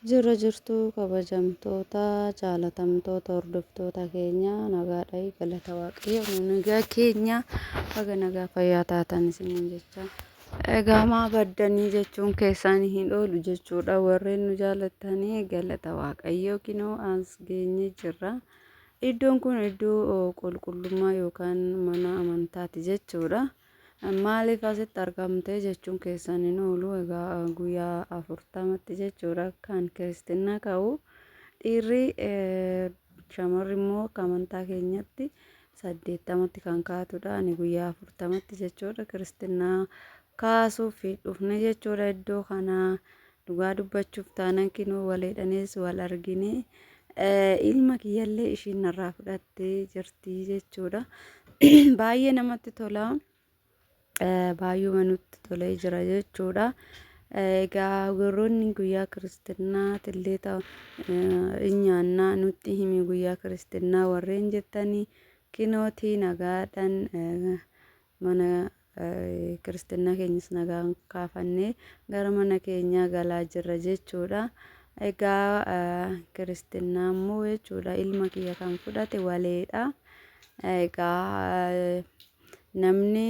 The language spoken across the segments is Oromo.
Jirra jirtu kabajamtoota jaalatamtoota hordoftoota keenya, nagaadha galata Waaqayyo, nu nagaa keenya, baga nagaa fayyaa taatan isiniin jecha. Egaa maa baddanii jechuun keessaan hin oolu jechuudha. Warreen nu jaalattanii, galata Waaqayyo kinoo as geenye jirra. Iddoon kun iddoo qulqullummaa yookaan mana amantaati jechuudha. Maaliif asitti argamte jechuun keessan hin oolu. Egaa guyyaa 40tti jechuudha kan kiristinnaa ka'u. Dhiirri, shamarri immoo akka amantaa keenyatti 80tti kan kaatudha. Ani guyyaa 40tti jechuudha kiristinnaa kaasuuf dhufne jechuudha iddoo kanaa. Dhugaa dubbachuuf taanaan kinoo waleedhanees wal argine, ilma kiyyallee ishiin narraa fudhattee jirti jechuudha. Baay'ee namatti tola. Baay'uma nutti tolee jira jechuudha. Egaa warroonni guyyaa kiristinnaatillee ta'u hin nyaannaa nutti himi guyyaa kiristinnaa warreen jettanii, kinootii nagaadhaan mana kiristinnaa keenyas nagaan kaafannee gara mana keenyaa galaa jirra jechuudha. Egaa kiristinnaa immoo jechuudha ilma kiyya kan fudhate waleedha. Egaa namni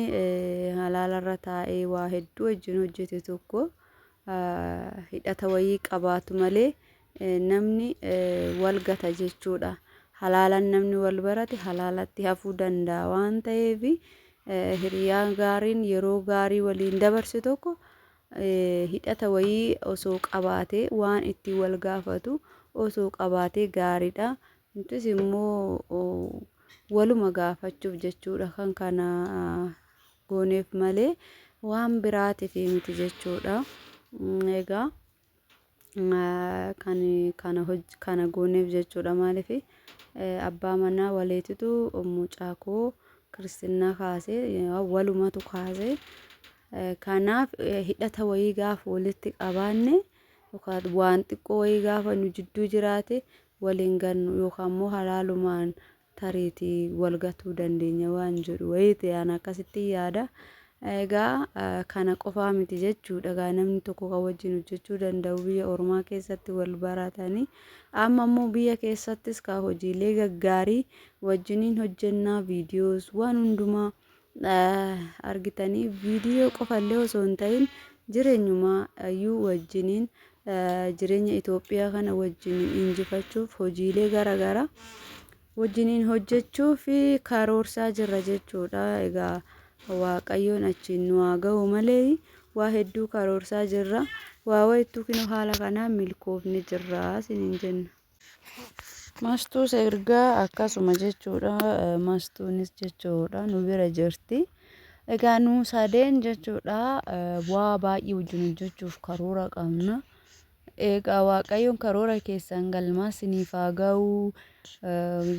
halaalarra taa'ee waa hedduu wajjin hojjete tokko hidhata wayii qabaatu malee namni wal gata jechuudha. Halaalaan namni wal barate halaalatti hafuu danda'a waan ta'eef, hiriyaan gaariin yeroo gaarii waliin dabarse tokko hidhata wayii osoo qabaatee, waan ittiin wal gaafatu osoo qabaatee gaariidha. Nutis immoo waluma gaafachuuf jechuudha kan kana gooneef malee waan biraatiif miti jechuudha. Egaa kan kana kana gooneef jechuudha, maaliif abbaa manaa waleetitu mucaa koo kiristinnaa kaasee, walumatu kaasee. Kanaaf hidhata wayii gaafa walitti qabaanne yookaan waan xiqqoo wayii gaafa nu jidduu jiraate waliin gannu yookaan immoo halaalumaan tariitii wal gatuu dandeenya waan jedhu wayii ta'e an akkasitti yaada. Egaa kana qofaa miti jechuudha. Egaa namni tokko kan wajjin hojjechuu danda'u biyya ormaa keessatti wal baratanii, amma immoo biyya keessattis kan hojiilee gaggaarii wajjiniin hojjennaa, viidiyoos waan hundumaa argitanii, viidiyoo qofallee osoo hin ta'in jireenyumaa iyyuu wajjiniin jireenya Itoophiyaa kana wajjiniin injifachuuf hojiilee garaagaraa wajjiniin hojjechuuf karoorsaa jirra jechuudha. Egaa Waaqayyoon achiin nu haa ga'u malee waa hedduu karoorsaa jirra. Waa wayittuu kinoo haala kanaan milkoofne jirra isiniin jenna. Mastuus ergaa akkasuma jechuudha. Mastuunis jechuudha nu bira jirti. Egaa nu sadeen jechuudha waa baay'ee wajjin hojjechuuf karoora qabna. Egaa Waaqayyoon karoora keessan galmaa isiniif haa ga'u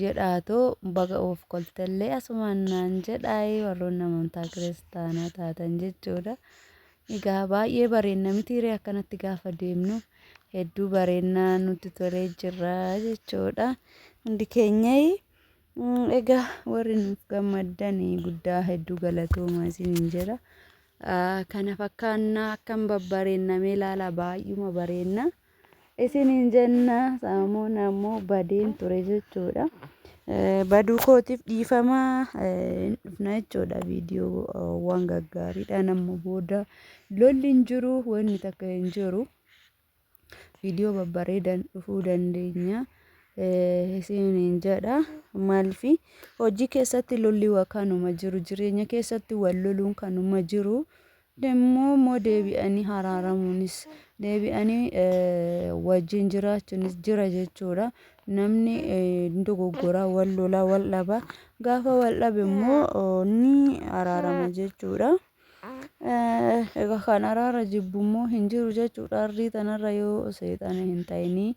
jedhaatoo, baga of koltellee asumaan naan jedhaa warroonni amantaa kiristaanaa taatan jechuudha. Egaa baay'ee bareenna mitiiree? Akkanatti gaafa deemnu hedduu bareennaa, nutti tolee jirra jechuudha. Hundi keenya egaa warri nuuf gammaddan guddaa hedduu galatooma isiniin jedha. Kana fakkaannaa akkam babbareennamee ilaala, baay'uma bareenna isiniin jenna. Saamuun ammoo badeen ture jechuudha. Baduu kootiif dhiifama, hin dhufna jechuudha. Viidiyoowwan gaggaariidhaan amma booda lolli hin jiru, wanni takka hin jiru. Viidiyoo babbareedan dhufuu dandeenya isiniin jedha. Maaliif, hojii keessatti lolli kanuma jiru, jireenya keessatti wal loluun kanuma jiru. Immoo deebi'anii haraaramuunis, deebi'anii wajjin jiraachuunis jira jechuudha. Namni dogoggoraa, wal lolaa, wal dhaba. Gaafa wal dhabe immoo ni araarama jechuudha. Egaa kan araara jibbu immoo hin jiru jechuudha. Arrii tanarra yoo seexana hin ta'inii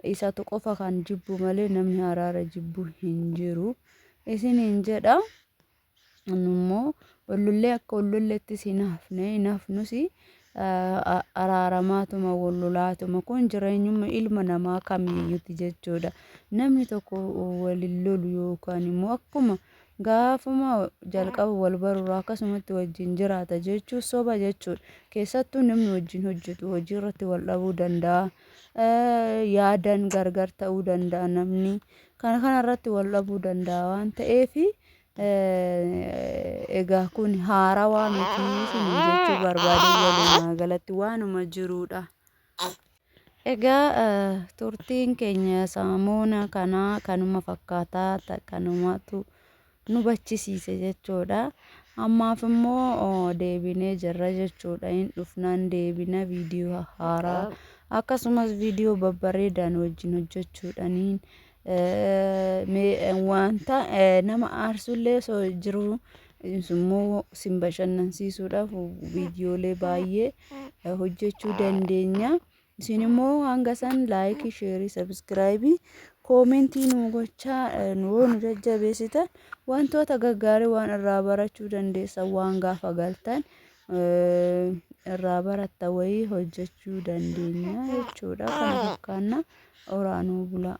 isatu qofa kan jibbu malee namni araara jibbu hin jiru. Isiniin jedha. Immoo wallollee akka wallollettis hin hafne, hin hafnus, araaramaatuma wal lolaatuma, kun jireenyuma ilma namaa kamiiyyuuti jechuudha. Namni tokko walin lolu yookaan immoo akkuma gaafuma jalqaba wal barurraa akkasumatti wajjin jiraata jechuun soba jechuudha. Keessattuu namni wajjin hojjetu hojii irratti wal dhabuu danda'a. Yaadan gargar ta'uu danda'a namni. Kana kana irratti wal dhabuu danda'a waan ta'eef egaa kun haarawaa miti isiniin jechuu barbaade walumaa galatti waanuma jiruudha. Egaa turtiin keenya samoona kanaa kanuma fakkaataa kanumatu nu bachisiise jechuudha. Ammaaf immoo deebinee jirra jechuudha. Hin dhufnaan deebina viidiyoo haaraa akkasumas viidiyoo babbareedaan wajjin hojjechuudhaaniin wanta nama aarsullee osoo jiru immoo sin bashannansiisuudhaaf viidiyoolee baay'ee hojjechuu dandeenya. Isin immoo hanga san laayikii, sheerii, sabiskiraayibii, koomentii nu gochaa nu nu jajjabeessitan wantoota gaggaarii waan irraa barachuu dandeessan waan gaafa galtan irraa baratta wayii hojjechuu dandeenya jechuudha. Kana fakkaanna oraanuu bulaa.